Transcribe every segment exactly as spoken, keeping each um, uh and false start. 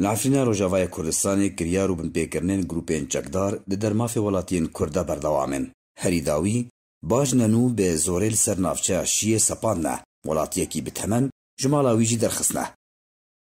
Li Efrîna Rojavayê Kurdistanê kiryar û binpêkirinên grûpên çekdar di dermafê welatiyên Kurd de berdewam in. Herî dawî, Bajnenû bi zorê li ser navçeya Şiyê sepandine, welatiyekî bi temen ji mala wî jî derxistine.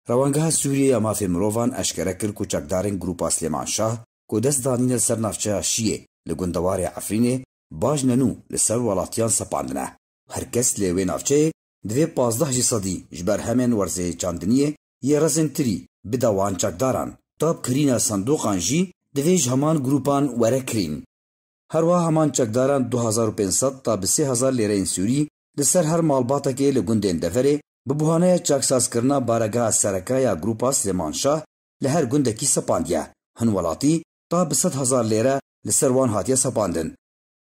Rewangeha Sûriyê ya Mafê Mirovan eşkere kir ku çekdarên Grûpa Silêman Şah ku dest danîne li ser navçeya Şiyê li gundewarê Efrînê, Bajnenû, li ser welatiyan sepandine. Her kes lê wê navçeyê divê pazdeh ji sedî ji berhemên werzê çandiniyê yê rezên tirî bide wan çekdaran. Tab kirîna sindoqan jî divê ji heman grûpan were kirîn. Herwiha heman çekdaran du hezar û pênc sed ta bi sê hezar lêreyên Sûrî li ser her malbatekê li gundên deverê bi buhaneya çaksazkirina baregeha sereke ya Grûpa Silêman Şah li her gundekî sepandiye. Hin welatî ta bi sed hezar lêre li ser wan hatiye sepandin.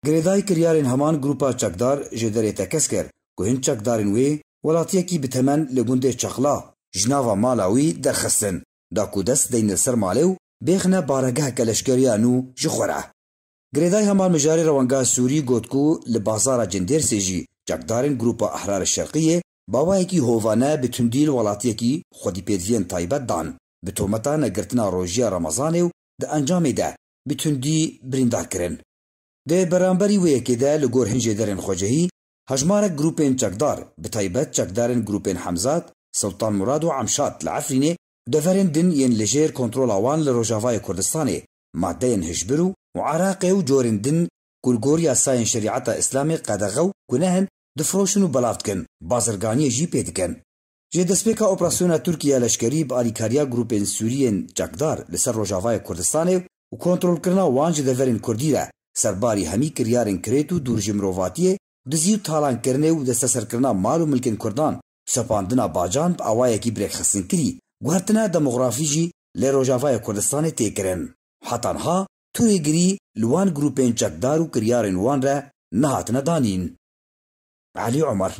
Girêdayî kiryarên heman grûpa çekdar jêderê tekez kir ku hin çekdarên wê welatiyekî bi temen li gundê Çexla ji nava mala wî derxistin, da ku dest deyne li ser malê û bêxine baregeheke leşkeriya nû ji xwe re. Girêdayî heman mijarê rewangeha Sûrî got ku li bazara Cindêrsê jî çekdarên Grûpa Ehrar Şerqiyê bawayekî hovane bi tundî li welatiyekî xwedîpêdiviyên taybet dan, bi tometa negirtina rojiya Remezanê û di encamê de bi tundî birîndar kirin. Di beramberî wê yekê de li gor hin jêderên xwecihî, hejmarek grûpên çekdar, bi taybet çekdarên grûpên Hemzat, Sultan Murad û Emşat li Efrînê û deverên din yên li jêr kontrola wan li Rojavayê Kurdistanê, madeyên hişbir û, û Iraqê û corên din ku li gor yasayên şerîeta Îslamê qedexe û guneh in, difiroşin û belav dikin, bazirganiyê jî pê dikin. Ji destpêka operasyona Tirkiye leşkerî bi alîkariya grûpên Sûrî yên çekdar li ser Rojavayê Kurdistanê û kontrolkirina wan ji deverên Kurdî re, serbarî hemî kiryarên kirêt û dûr ji mirovatiyê, dizî û talankirinê û desteserkirina mal û milkên Kurdan, sepandina bacan bi awayekî birêkxistinkirî, guhertina demografî jî li Rojavayê Kurdistanê tê kirin. Heta niha tu rêgirî li wan grûpên çekdar û kiryarên wan re nehatine danîn. Elî Omer,